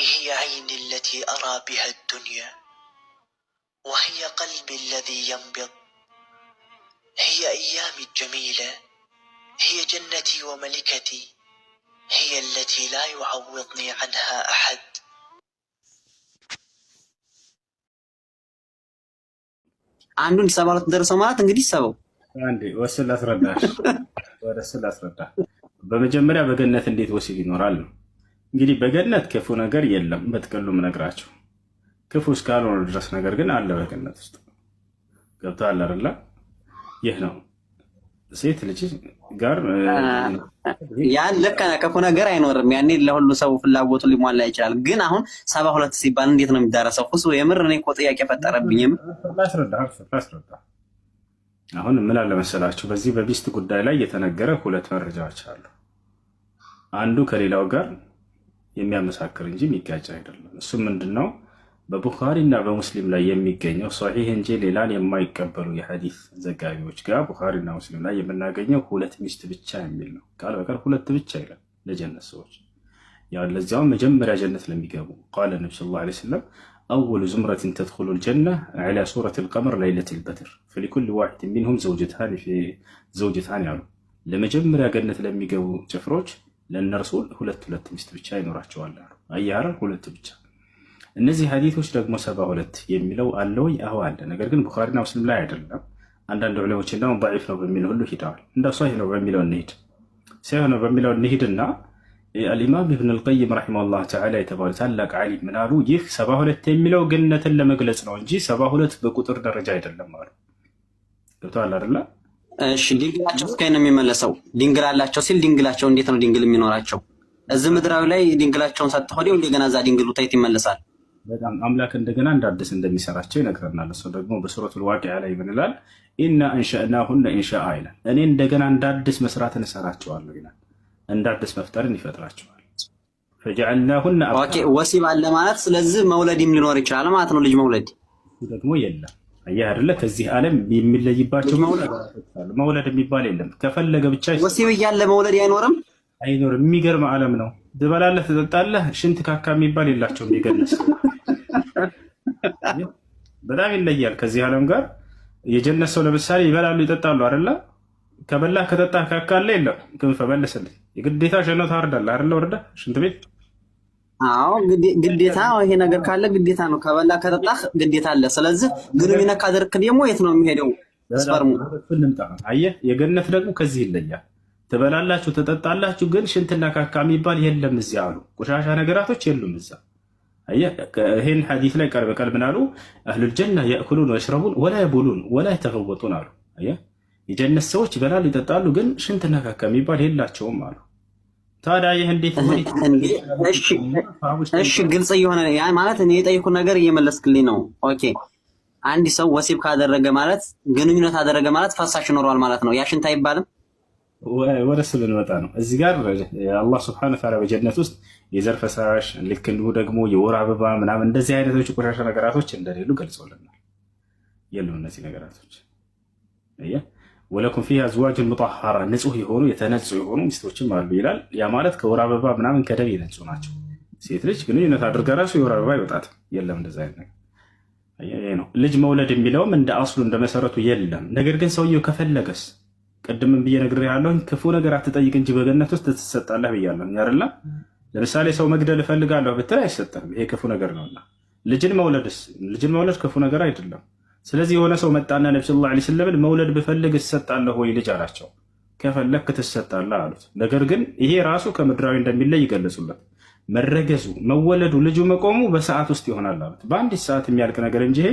هي عيني التي أرى بها الدنيا، وهي قلبي الذي ينبض، هي أيامي الجميلة، هي جنتي وملكتي، هي التي لا يعوضني عنها أحد. አንዱን 72 ደርሰው ማለት እንግዲህ ሰበው አንዴ ወስል ላስረዳሽ፣ ወደ ስል ላስረዳ። በመጀመሪያ በገነት እንዴት ወሲብ ይኖራል ነው። እንግዲህ በገነት ክፉ ነገር የለም። በጥቅሉ ምነግራቸው ክፉ እስካልሆነ ድረስ ነገር ግን አለ በገነት ውስጥ ገብቶሃል አይደለ? ይህ ነው ሴት ልጅ ጋር ያን ልክ ነህ። ክፉ ነገር አይኖርም። ያኔ ለሁሉ ሰው ፍላጎቱ ሊሟላ ይችላል። ግን አሁን 72 ሲባል እንዴት ነው የሚዳረሰው? ሁሱ የምር እኔ እኮ ጥያቄ ፈጠረብኝም። ላስረዳ ላስረዳ። አሁን ምን አለ መሰላችሁ፣ በዚህ በሚስት ጉዳይ ላይ የተነገረ ሁለት መረጃዎች አሉ። አንዱ ከሌላው ጋር የሚያመሳክር እንጂ የሚጋጭ አይደለም። እሱም ምንድን ነው? በቡኻሪ እና በሙስሊም ላይ የሚገኘው ሶሒህ እንጂ ሌላን የማይቀበሉ የሐዲስ ዘጋቢዎች ጋር ቡኻሪ እና ሙስሊም ላይ የምናገኘው ሁለት ሚስት ብቻ የሚል ነው። ቃል በቃል ሁለት ብቻ ይላል ለጀነት ሰዎች፣ ያው ለዚያውም መጀመሪያ ጀነት ለሚገቡ قال النبي صلى الله عليه وسلم أول زمرة تدخل الجنة على صورة القمر ليلة البدر فلكل واحد منهم زوجتان في زوجتان አሉ። ለመጀመሪያ ገነት ለሚገቡ ጭፍሮች ለእነርሱ ሁለት ሁለት ሚስት ብቻ ይኖራቸዋል አሉ። አየህ፣ ሁለት ብቻ። እነዚህ ሀዲቶች ደግሞ 72 የሚለው አለ ወይ? አዎ አለ። ነገር ግን ቡኻሪና ሙስሊም ላይ አይደለም። አንዳንድ ዑለሞች እንደውም ضعيف ነው በሚል ሁሉ ሂደዋል። እንደ ሷሂህ ነው በሚለው እንሂድ፣ ሳሂህ ነው በሚለው እንሂድና አልኢማም ኢብን አልቀይም رحمه الله تعالى የተባሉ ታላቅ ዓሊም ምን አሉ? ይህ 72 የሚለው ገነትን ለመግለጽ ነው እንጂ 72 በቁጥር ደረጃ አይደለም አሉ። ገብተዋል አይደለ? እሺ ድንግላቸው እስከ ነው የሚመለሰው? ድንግል አላቸው ሲል ድንግላቸው እንዴት ነው ድንግል የሚኖራቸው? እዚህ ምድራዊ ላይ ድንግላቸውን ሰጥተው ወዲያው እንደገና እዛ ድንግሉ ታይት ይመለሳል። በጣም አምላክ እንደገና እንደ አዲስ እንደሚሰራቸው ይነግረናል። እሱ ደግሞ በሱረቱል ዋቂዓ ላይ ምን ይላል? إنا أنشأناهن إنشاء ይላል። እኔ እንደገና እንደ አዲስ መስራትን እሰራቸዋለሁ ይላል። እንደ አዲስ መፍጠርን ይፈጥራቸዋል። فجعلناهن okay ወሲብ አለ ማለት ስለዚህ መውለድም ሊኖር ይችላል ማለት ነው። ልጅ መውለድ ደግሞ የለም። አየህ አይደለ? ከዚህ ዓለም የሚለይባቸው ልጅ መውለድ መውለድ የሚባል የለም። ከፈለገ ብቻ ወሲብ እያለ መውለድ አይኖርም። አይኖርም። የሚገርም ዓለም ነው። ትበላለህ፣ ትጠጣለህ፣ ሽንት ካካ የሚባል የላቸውም። የገነት በጣም ይለያል ከዚህ ዓለም ጋር። የጀነት ሰው ለምሳሌ ይበላሉ፣ ይጠጣሉ አይደለ? ከበላህ ከጠጣህ ካካ አለ የለም? ክንፈ መልስልኝ። የግዴታ ሸኖ ታወርዳለህ አይደለ? ወርደህ ሽንት ቤት። አዎ ግዴታ ይሄ ነገር ካለ ግዴታ ነው። ከበላ ከጠጣህ ግዴታ አለ። ስለዚህ ግንኙነት ካደረክ ደግሞ የት ነው የሚሄደው sperm ኡ? እንምጣ። አየህ፣ የገነት ደግሞ ከዚህ ይለያል። ትበላላችሁ፣ ትጠጣላችሁ፣ ግን ሽንትና ካካ የሚባል የለም እዚያ አሉ። ቆሻሻ ነገራቶች የሉም እዛ። አየህ፣ ይሄን ሐዲስ ላይ ቃል በቃል ምን አሉ? أهل الجنة يأكلون ويشربون ولا يبولون ولا يتغوطون አሉ። አየህ፣ የጀነት ሰዎች ይበላሉ፣ ይጠጣሉ፣ ግን ሽንትና ካካ የሚባል የላቸውም አሉ። ታዲያ ይህ እንዴት? እሺ ግልጽ እየሆነ ያ ማለት እኔ የጠየኩት ነገር እየመለስክልኝ ነው። okay አንድ ሰው ወሲብ ካደረገ ማለት ግንኙነት አደረገ ማለት ፈሳሽ ይኖረዋል ማለት ነው። ያ ሽንት አይባልም። ወደ እሱ ልንመጣ ነው። እዚህ ጋር አላህ سبحانه وتعالى በጀነት ውስጥ የዘር ፈሳሽ ልክ እንዲሁ ደግሞ የወር አበባ ምናምን እንደዚህ አይነቶች ቆሻሻ ነገራቶች እንደሌሉ ገልጾልናል። የሉም እነዚህ ነገራቶች። ولكم فيها أزواج مطهرة ንጹህ የሆኑ የተነጹ የሆኑ ሚስቶችም አሉ ይላል። ያ ማለት ከወር አበባ ምናምን ከደም የነጹ ናቸው። ሴት ልጅ ግንኙነት አድርጋ ራሱ የወር አበባ አይወጣትም። የለም እንደዚ አይነት ነገር ነው። ልጅ መውለድ የሚለውም እንደ አስሉ እንደ መሰረቱ የለም። ነገር ግን ሰውየው ከፈለገስ ቅድምም ብዬ ነግሬሃለሁኝ፣ ክፉ ነገር አትጠይቅ እንጂ በገነት ውስጥ ትሰጣለህ ብያለሁኝ አይደለ? ለምሳሌ ሰው መግደል እፈልጋለሁ ብትል አይሰጥህም። ይሄ ክፉ ነገር ነውና። ልጅን መውለድስ? ልጅን መውለድ ክፉ ነገር አይደለም። ስለዚህ የሆነ ሰው መጣና ነቢ صلى الله عليه وسلم ን መውለድ ብፈልግ እሰጣለሁ ወይ ልጅ አላቸው። ከፈለግክ ትሰጣለህ አሉት። ነገር ግን ይሄ ራሱ ከምድራዊ እንደሚለይ ይገለጹለት። መረገዙ፣ መወለዱ፣ ልጁ መቆሙ በሰዓት ውስጥ ይሆናል አሉት። በአንዲት ሰዓት የሚያልቅ ነገር እንጂ ይሄ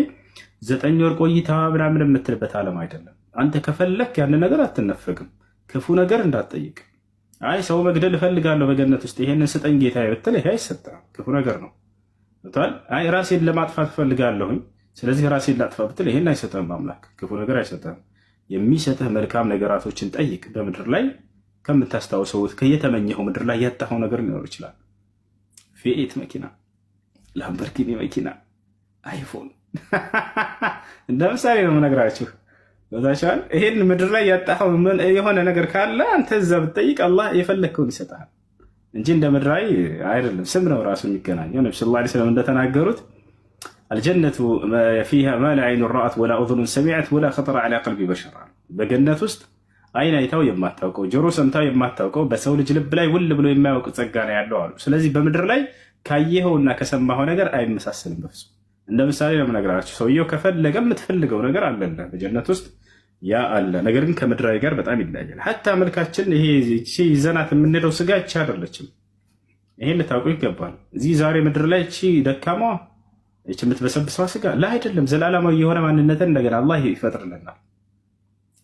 9 ወር ቆይታ ምናምን የምትልበት ዓለም አይደለም። አንተ ከፈለክ ያን ነገር አትነፈግም። ክፉ ነገር እንዳትጠይቅ። አይ ሰው መግደል እፈልጋለሁ በገነት ውስጥ ይሄንን ስጠኝ ጌታ ብትል ይሄ አይሰጥም፣ ክፉ ነገር ነው። አይ ራሴን ለማጥፋት እፈልጋለሁኝ ስለዚህ ራሴን ላጥፋ ብትል ይሄን አይሰጥህም አምላክ፣ ክፉ ነገር አይሰጥህም። የሚሰጥህ መልካም ነገራቶችን ጠይቅ። በምድር ላይ ከምታስታውሰው ከየተመኘኸው ምድር ላይ ያጣኸው ነገር ሊኖር ይችላል። V8 መኪና፣ ላምበርጊኒ መኪና፣ አይፎን እንደ ምሳሌ ነው የምነግራችሁ። ዛቻል ይሄን ምድር ላይ ያጣኸው የሆነ ነገር ካለ አንተ እዛ ብትጠይቅ አላህ የፈለግከውን ይሰጥሃል። እንጂ እንደ ምድራዊ አይደለም። ስም ነው ራሱ የሚገናኘው። ነቢ صلى الله عليه وسلم እንደተናገሩት الجنة فيها ما لا عين رأت ولا أذن سمعت ولا خطر على قلب بشر አሉ። በገነት ውስጥ አይን አይታው የማታውቀው፣ ጆሮ ሰምታው የማታውቀው፣ በሰው ልጅ ልብ ላይ ውል ብሎ የማያውቅ ጸጋ ነው ያለው አሉ። ስለዚህ በምድር ላይ ካየኸውና ከሰማኸው ነገር አይመሳሰልም በፍጹም። እንደ ምሳሌ ነው የምነግራቸው። ሰውየው ከፈለገ የምትፈልገው ነገር አለልህ በጀነት ውስጥ ያ አለ። ነገር ግን ከምድራዊ ጋር በጣም ይለያያል። حتى መልካችን ይሄ ይዘናት የምንሄደው ስጋ ይቺ አይደለችም። ይሄን ልታውቁ ይገባል። እዚህ ዛሬ ምድር ላይ እቺ ደካማ ይቺ የምትበሰብሰዋ ስጋ ላ አይደለም። ዘላለማዊ የሆነ ማንነትን እንደገና አላህ ይፈጥርልናል።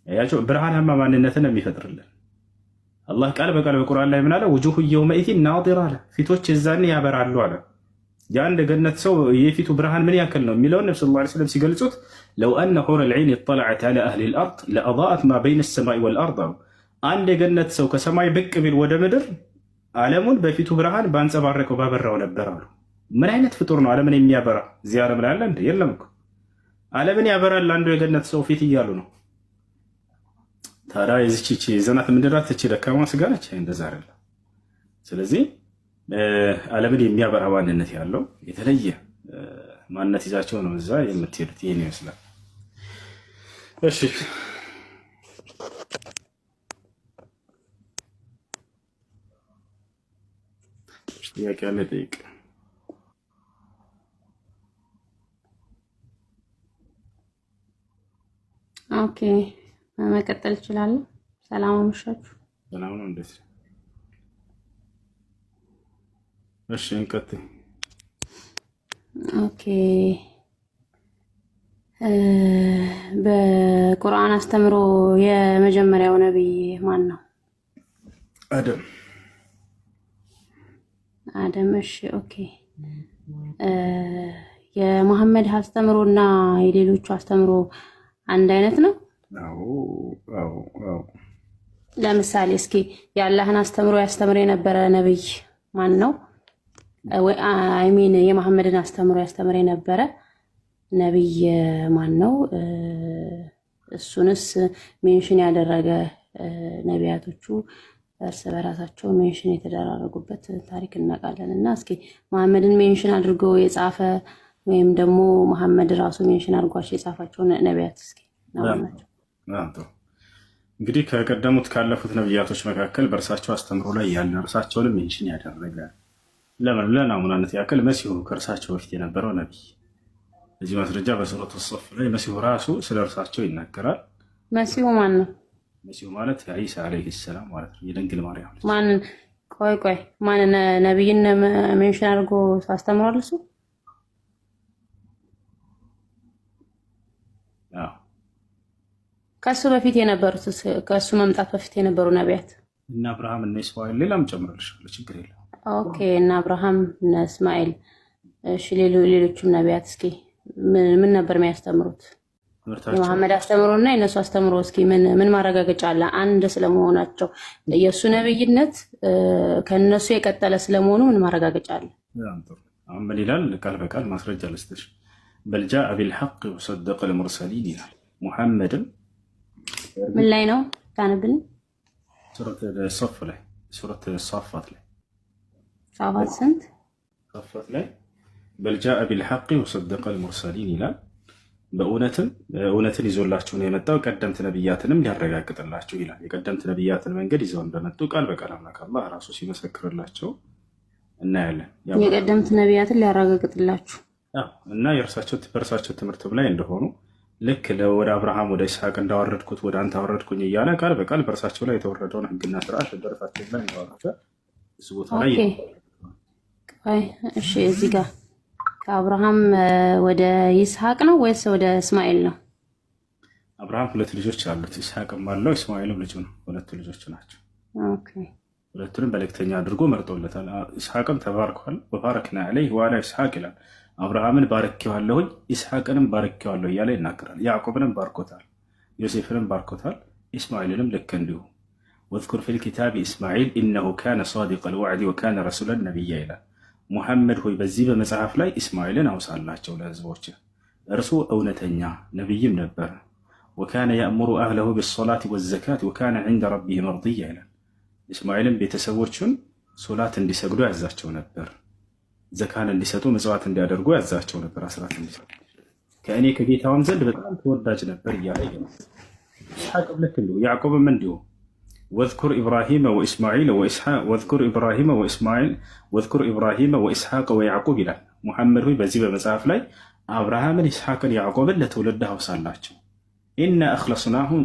ያቸው ብርሃናማ ማንነትን የሚፈጥርልን አላህ ቃል በቃል በቁርአን ላይ ምን አለ? وجوه يومئذ ناضرة አለ። ፊቶች የዛኔ ያበራሉ አለ። የአንድ ገነት ሰው የፊቱ ብርሃን ምን ያክል ነው የሚለውን ነብ صلى الله عليه وسلم ሲገልጹት لو أن حور العين اطلعت على أهل الأرض لأضاءت ما بين السماء والأرض አሉ። አንድ የገነት ሰው ከሰማይ ብቅ ቢል ወደ ምድር ዓለሙን በፊቱ ብርሃን ባንጸባረቀው ባበራው ነበር አሉ። ምን አይነት ፍጡር ነው ዓለምን የሚያበራ? እዚህ ዓለም ላይ አለ እንደ? የለም እኮ። ዓለምን ያበራል አንዱ የገነት ሰው ፊት እያሉ ነው። ታዲያ የዚች ዘናት ምንድናት? እቺ ደካማ ስጋ ነች። እንደዛ አይደለም። ስለዚህ ዓለምን የሚያበራ ማንነት ያለው የተለየ ማንነት ይዛቸው ነው እዛ የምትሄዱት። ይህን ይመስላል። እሺ። ጥያቄ ያለ ጠይቅ። Okay፣ መቀጠል እችላለሁ። ሰላም አመሻችሁ። ሰላም ነው። እንዴት? እሺ እንቀጥል። Okay፣ በቁርአን አስተምሮ የመጀመሪያው ነቢይ ማን ነው? አደም። አደም። እሺ okay። የመሐመድ አስተምሮ እና የሌሎቹ አስተምሮ አንድ አይነት ነው? አዎ። ለምሳሌ እስኪ የአላህን አስተምሮ ያስተምር የነበረ ነብይ ማን ነው? I mean የመሐመድን አስተምሮ ያስተምር የነበረ ነብይ ማን ነው? እሱንስ mention ያደረገ፣ ነቢያቶቹ እርስ በራሳቸው mention የተደራረጉበት ታሪክ እናውቃለን። እና እስኪ መሐመድን mention አድርጎ የጻፈ ወይም ደግሞ መሐመድ ራሱ mention አድርጓቸው የጻፋቸው ነቢያት እስኪ ናቸው? በጣም ጥሩ። እንግዲህ ከቀደሙት ካለፉት ነቢያቶች መካከል በእርሳቸው አስተምሮ ላይ ያለ፣ እርሳቸውንም mention ያደረገ፣ ለምን ለናሙናነት ያክል መሲሁ ከእርሳቸው በፊት የነበረው ነቢይ፣ እዚህ ማስረጃ በሱረቱ ሶፍ ላይ መሲሁ ራሱ ስለ እርሳቸው ይናገራል። መሲሁ ማን ነው? መሲሁ ማለት ዒሳ عليه السلام ማለት ነው፣ የድንግል ማርያም ልጅ። ማንን? ቆይ ቆይ፣ ማን ነቢይን mention አድርጎ አስተምሯል እሱ? አዎ። ከእሱ በፊት የነበሩት፣ ከእሱ መምጣት በፊት የነበሩ ነቢያት? እነ አብርሃም፣ እነ እስማኤል፣ ሌላም ጨምርልሻለሁ፣ ችግር የለም። Okay፣ እነ አብርሃም፣ እነ እስማኤል። እሺ፣ ሌሎቹም ነቢያት እስኪ ምን ነበር የሚያስተምሩት? ትምህርታቸው የመሐመድ አስተምሮ እና የእነሱ አስተምሮ እስኪ ምን ምን ማረጋገጫ አለ አንድ ስለመሆናቸው? የእሱ ነብይነት ከእነሱ የቀጠለ ስለመሆኑ ምን ማረጋገጫ አለ? በጣም ጥሩ። አሁን ምን ይላል? ቃል በቃል ማስረጃ ልስጥሽ። بل جاء بالحق وصدق المرسلين ይላል። ሙሐመድም ምን ላይ ነው ታነብልን? ሱረት ሶፍ ላይ፣ ሱረት ሷፋት ላይ። ሷፋት ስንት? ሷፋት ላይ بل جاء بالحق وصدق المرسلين ይላል። በእውነትም እውነትን ይዞላችሁ ነው የመጣው፣ ቀደምት ነቢያትንም ሊያረጋግጥላችሁ ይላል። የቀደምት ነቢያትን መንገድ ይዘው እንደመጡ ቃል በቃል አምላክ አላህ ራሱ ሲመሰክርላቸው እናያለን። የቀደምት ነቢያትን ሊያረጋግጥላችሁ። አዎ፣ እና የእርሳቸው በእርሳቸው ትምህርትም ላይ እንደሆኑ፣ ልክ ወደ አብርሃም ወደ ይስሐቅ እንዳወረድኩት ወደ አንተ አወረድኩኝ እያለ ቃል በቃል በእርሳቸው ላይ የተወረደውን ሕግና ስርዓት በእርሳቸው ላይ እንዳወረደ እሱ ቦታ ላይ Okay ቆይ፣ እሺ፣ እዚህ ጋር ከአብርሃም ወደ ይስሐቅ ነው ወይስ ወደ እስማኤል ነው? አብርሃም ሁለት ልጆች አሉት። ይስሐቅም አለው፣ እስማኤልም ልጁ ነው። ሁለቱ ልጆች ናቸው። ሁለቱንም መልእክተኛ አድርጎ መርጦለታል። ይስሐቅም ተባርኳል። وباركنا عليه وعلى إسحاق ይላል። አብርሃምን ባርኬዋለሁኝ፣ ይስሐቅንም ባርኬዋለሁ እያለ ይናገራል። ያዕቆብንም ባርኮታል፣ ዮሴፍንም ባርኮታል፣ እስማኤልንም ልክ እንዲሁ። واذكر في الكتاب إسماعيل إنه كان صادق الوعد وكان رسولا نبيا ይላል። ሙሐመድ ሆይ፣ በዚህ በመጽሐፍ ላይ እስማኤልን አውሳላቸው ለህዝቦች፣ እርሱ እውነተኛ ነቢይም ነበር። وكان يأمر أهله بالصلاة والزكاة وكان عند ربه مرضيا ይላል። እስማኤልም ቤተሰቦቹን ሶላት እንዲሰግዱ ያዛቸው ነበር። ዘካን እንዲሰጡ፣ ምጽዋት እንዲያደርጉ ያዛቸው ነበር። አስራት እንዲሰጡ ከእኔ ከጌታዋም ዘንድ በጣም ተወዳጅ ነበር እያለ ይገልጻል። ኢስሐቅም ልክ እንዲሁ፣ ያዕቆብም እንዲሁ واذكر إبراهيم وإسماعيل وإسحاق واذكر إبراهيم وإسماعيل واذكر إبراهيم وإسحاق ويعقوب ይላል። ሙሐመድ ሆይ በዚህ በመጽሐፍ ላይ አብርሃምን፣ ይስሐቅን፣ ያዕቆብን ለትውልድ አውሳላቸው። إنا أخلصناهم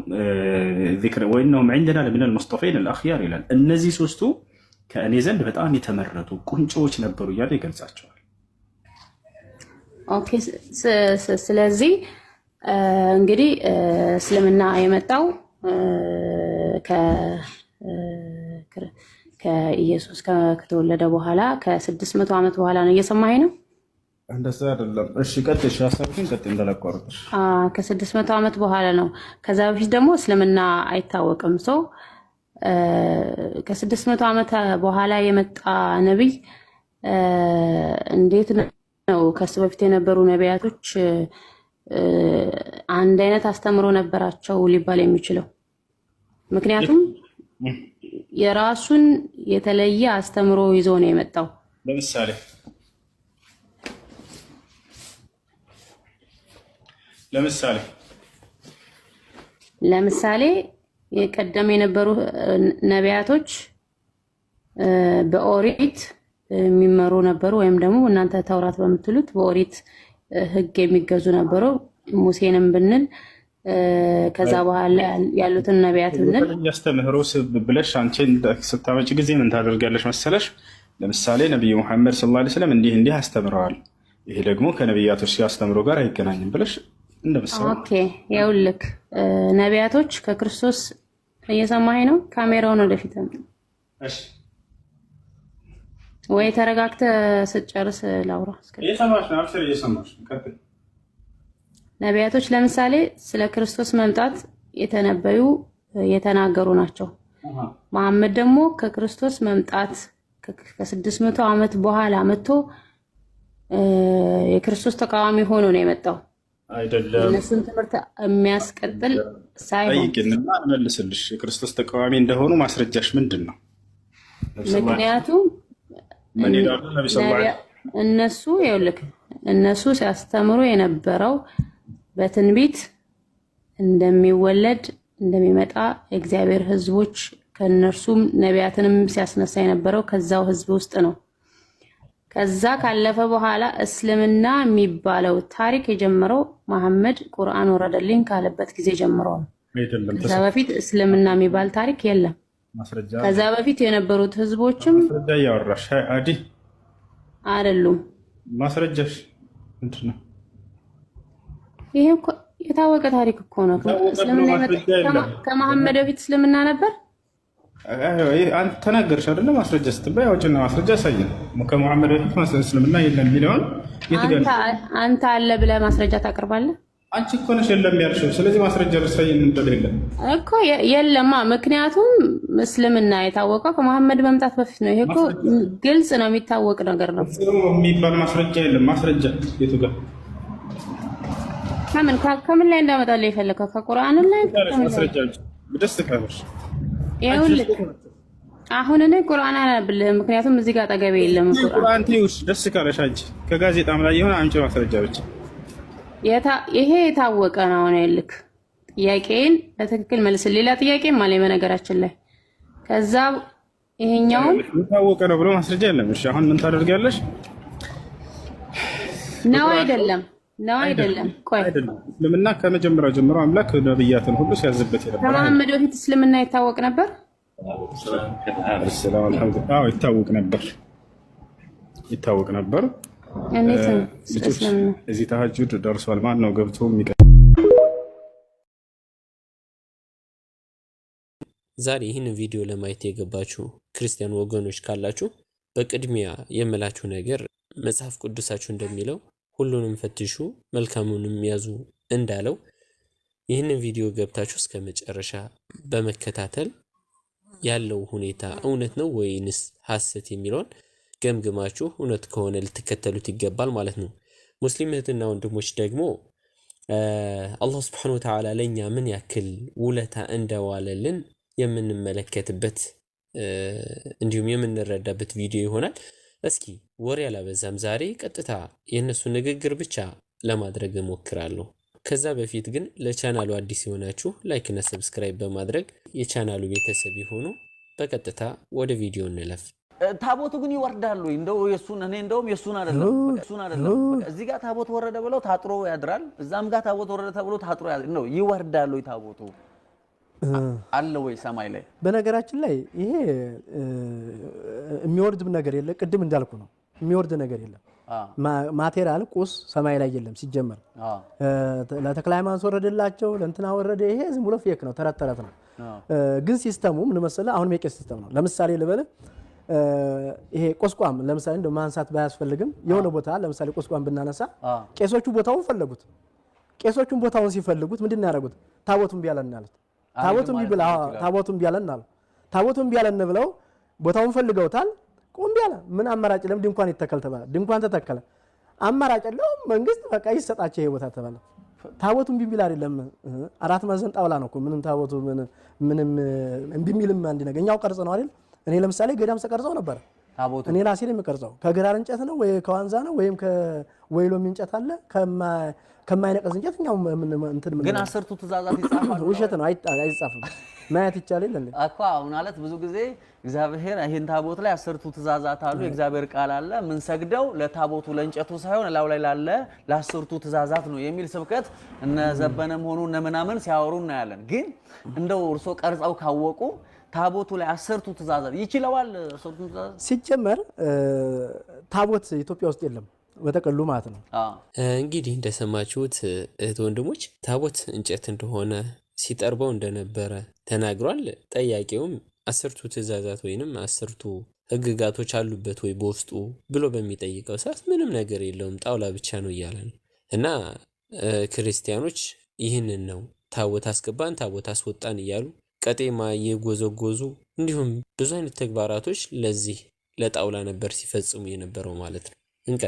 ذكر وإنهم عندنا لمن المصطفين الأخيار ይላል። እነዚህ ሶስቱ ከእኔ ዘንድ በጣም የተመረጡ ቁንጮዎች ነበሩ እያለ ይገልጻቸዋል። Okay። ስለዚህ እንግዲህ እስልምና የመጣው ከኢየሱስ ከተወለደ በኋላ ከ600 ዓመት በኋላ ነው። እየሰማኸኝ ነው? እንደዛ አይደለም። እሺ ቀጥይ፣ እሺ ሀሳብሽን ቀጥይ እንዳላቋርጥሽ። ከ600 ዓመት በኋላ ነው። ከዛ በፊት ደግሞ እስልምና አይታወቅም። ሰው ከ600 ዓመት በኋላ የመጣ ነቢይ እንዴት ነው ከሱ በፊት የነበሩ ነቢያቶች አንድ አይነት አስተምሮ ነበራቸው ሊባል የሚችለው? ምክንያቱም የራሱን የተለየ አስተምሮ ይዞ ነው የመጣው። ለምሳሌ ለምሳሌ የቀደም የነበሩ ነቢያቶች በኦሪት የሚመሩ ነበሩ፣ ወይም ደግሞ እናንተ ተውራት በምትሉት በኦሪት ሕግ የሚገዙ ነበሩ። ሙሴንም ብንል ከዛ በኋላ ያሉትን ነቢያት ብንል ያስተምህሮ ብለሽ አንቺን ስታመጭ ጊዜ ምን ታደርጋለሽ መሰለሽ? ለምሳሌ ነቢዩ ሙሐመድ صلى الله عليه وسلم እንዲህ እንዲህ አስተምረዋል፣ ይሄ ደግሞ ከነቢያቶች ሲያስተምሮ ጋር አይገናኝም ብለሽ እንደ ምሳሌ። Okay፣ ይኸውልህ ነቢያቶች ከክርስቶስ፣ እየሰማኸኝ ነው? ካሜራውን ወደፊት ወይ ተረጋግተህ ስትጨርስ ላውራ። እየሰማሽ ነው? አብሽር፣ እየሰማሽ ነው። ቀጥይ። ነቢያቶች ለምሳሌ ስለ ክርስቶስ መምጣት የተነበዩ የተናገሩ ናቸው። መሐመድ ደግሞ ከክርስቶስ መምጣት ከ600 ዓመት በኋላ መጥቶ የክርስቶስ ተቃዋሚ ሆኖ ነው የመጣው። አይደለም። የእነሱን ትምህርት የሚያስቀጥል ሳይሆን። ጠይቂንና እንመልስልሽ። የክርስቶስ ተቃዋሚ እንደሆኑ ማስረጃሽ ምንድን ነው? ምክንያቱም ምን ይላሉ ነቢ ስ እነሱ፣ ይኸውልህ፣ እነሱ ሲያስተምሩ የነበረው በትንቢት እንደሚወለድ እንደሚመጣ፣ የእግዚአብሔር ሕዝቦች ከእነርሱም ነቢያትንም ሲያስነሳ የነበረው ከዛው ሕዝብ ውስጥ ነው። ከዛ ካለፈ በኋላ እስልምና የሚባለው ታሪክ የጀመረው መሐመድ ቁርአን ወረደልኝ ካለበት ጊዜ ጀምሮ ነው። አይደለም። ከዛ በፊት እስልምና የሚባል ታሪክ የለም። ማስረጃ። ከዛ በፊት የነበሩት ህዝቦችም ማስረጃ እያወራሽ አዲ አይደሉም። ማስረጃሽ ምንድን ነው? ይሄ እኮ የታወቀ ታሪክ እኮ ነው። እስልምና ከመሐመድ በፊት እስልምና ነበር። አንተ ተናገርሽ አይደለ? ማስረጃ ስትባይ አውጭና ማስረጃ አሳየን። ከመሐመድ በፊት እስልምና የለም የሚለውን የት ጋር? አንተ አለ ብለህ ማስረጃ ታቀርባለህ? አንቺ እኮ ነሽ የለም ያልሽው። ስለዚህ ማስረጃ ልሳይን እንደሌለ። እኮ የለማ። ምክንያቱም እስልምና የታወቀው ከመሐመድ መምጣት በፊት ነው። ይሄ እኮ ግልጽ ነው፣ የሚታወቅ ነገር ነው። የሚባል ማስረጃ የለም። ማስረጃ የቱ ጋር? ከምን ላይ እንዳመጣልህ የፈለከው? ከቁርአን ላይ? ማስረጃ ደስ ካለሽ። ይኸውልህ፣ አሁን እኔ ቁርአን አላነብልህም፣ ምክንያቱም እዚህ ጋር አጠገቤ የለም ቁርአን። ቁርአን ተይውሽ፣ ደስ ካለሽ አንቺ ከጋዜጣም ላይ የሆነ አምጪ ማስረጃ ብቻ። ይሄ የታወቀ ነው። አሁን ይልክ ጥያቄን በትክክል መልስ። ሌላ ጥያቄም አለኝ በነገራችን ላይ፣ ከዛ ይሄኛውን የታወቀ ነው ብሎ ማስረጃ የለም። እሺ አሁን ምን ታደርጊያለሽ? ነው አይደለም? ነው አይደለም? ቆይ። አይደለም። እስልምና ከመጀመሪያው ጀምሮ አምላክ ነብያትን ሁሉ ሲያዝበት የነበረ ከመሐመድ በፊት እስልምና ይታወቅ ነበር። ሰላም አልሐምዱሊላህ። አዎ ይታወቅ ነበር፣ ይታወቅ ነበር። እንዴት ነው ልጆች እስልምና? እዚህ ተሀጁድ ደርሷል። ማን ነው ገብቶ የሚቀ ዛሬ ይህንን ቪዲዮ ለማየት የገባችሁ ክርስቲያን ወገኖች ካላችሁ በቅድሚያ የምላችሁ ነገር መጽሐፍ ቅዱሳችሁ እንደሚለው ሁሉንም ፈትሹ መልካሙንም ያዙ እንዳለው ይህንን ቪዲዮ ገብታችሁ እስከ መጨረሻ በመከታተል ያለው ሁኔታ እውነት ነው ወይንስ ሐሰት የሚለውን ገምግማችሁ እውነት ከሆነ ልትከተሉት ይገባል ማለት ነው። ሙስሊም እህትና ወንድሞች ደግሞ አላህ سبحانه وتعالى ለእኛ ምን ያክል ውለታ እንደዋለልን የምንመለከትበት እንዲሁም የምንረዳበት ቪዲዮ ይሆናል። እስኪ ወሬ አላበዛም። ዛሬ ቀጥታ የእነሱ ንግግር ብቻ ለማድረግ እሞክራለሁ። ከዛ በፊት ግን ለቻናሉ አዲስ የሆናችሁ like እና subscribe በማድረግ የቻናሉ ቤተሰብ ይሁኑ። በቀጥታ ወደ ቪዲዮ እንለፍ። ታቦቱ ግን ይወርዳሉ። እንደው የሱን እኔ እንደውም የሱን አይደለም እሱን አይደለም። በቃ እዚህ ጋር ታቦት ወረደ ብለው ታጥሮ ያድራል። እዛም ጋር ታቦት ወረደ ተብሎ ታጥሮ ያድራል። ነው ይወርዳሉ። ታቦቱ አለ ወይ ሰማይ ላይ? በነገራችን ላይ ይሄ የሚወርድ ነገር የለ። ቅድም እንዳልኩ ነው፣ የሚወርድ ነገር የለም። Material ቁስ ሰማይ ላይ የለም ሲጀመር። ለተክለ ሃይማኖት ወረደላቸው፣ ለእንትና ወረደ። ይሄ ዝም ብሎ fake ነው፣ ተረት ተረት ነው። ግን system ኡ ምን መሰለህ፣ አሁንም የቄስ system ነው። ለምሳሌ ልበልህ፣ ይሄ ቁስቋም ለምሳሌ እንደው ማንሳት ባያስፈልግም የሆነ ቦታ ለምሳሌ ቁስቋም ብናነሳ ቄሶቹ ቦታውን ፈለጉት። ቄሶቹን ቦታውን ሲፈልጉት ምንድን ነው ያደረጉት? ታቦቱን ቢያለን አሉት። ታቦቱን ቢብላ ታቦቱን ቢያለን አሉ። ታቦቱን ቢያለን ብለው ቦታውን ፈልገውታል። ቁም ቢያለ ምን አማራጭ የለም፣ ድንኳን ይተከል ተባለ። ድንኳን ተተከለ። አማራጭ የለውም መንግስት፣ በቃ ይሰጣቸው ይሄ ቦታ ተባለ። ታቦቱን ቢቢል አይደለም አራት ማዕዘን ጣውላ ነው እኮ ምንም ታቦቱ ምንም እምቢ የሚልም አንድ ነገር እኛው ቀርጽ ነው አይደል? እኔ ለምሳሌ ገዳም ስቀርጸው ነበር። እኔ ራሴ ነው የምቀርጸው። ከግራር እንጨት ነው ወይ ከዋንዛ ነው ወይም ከወይሎሚ እንጨት አለ ከማይነቀዝ እንጨት እኛው እንትን ግን አስርቱ ትእዛዛት ይጻፋሉ። ውሸት ነው፣ አይጻፍም። ማየት ይቻላል እንዴ? እኮ አሁን ማለት ብዙ ጊዜ እግዚአብሔር ይሄን ታቦት ላይ አስርቱ ትእዛዛት አሉ፣ የእግዚአብሔር ቃል አለ። የምንሰግደው ለታቦቱ ለእንጨቱ ሳይሆን እላዩ ላይ ላለ ለአስርቱ ትእዛዛት ነው የሚል ስብከት እነ ዘበነም ሆኑ እነ ምናምን ሲያወሩ እናያለን። ግን እንደው እርሶ ቀርጸው ካወቁ ታቦቱ ላይ አስርቱ ትእዛዛት ይችለዋል? አስርቱ ትእዛዛት ሲጀመር ታቦት ኢትዮጵያ ውስጥ የለም በጠቅሉ ማለት ነው። እንግዲህ እንደሰማችሁት እህት ወንድሞች፣ ታቦት እንጨት እንደሆነ ሲጠርበው እንደነበረ ተናግሯል። ጠያቂውም አስርቱ ትእዛዛት ወይንም አስርቱ ሕግጋቶች አሉበት ወይ በውስጡ ብሎ በሚጠይቀው ሰዓት ምንም ነገር የለውም ጣውላ ብቻ ነው እያለ ነው። እና ክርስቲያኖች ይህንን ነው ታቦት አስገባን ታቦት አስወጣን እያሉ ቀጤማ እየጎዘጎዙ እንዲሁም ብዙ አይነት ተግባራቶች ለዚህ ለጣውላ ነበር ሲፈጽሙ የነበረው ማለት ነው። እንቀ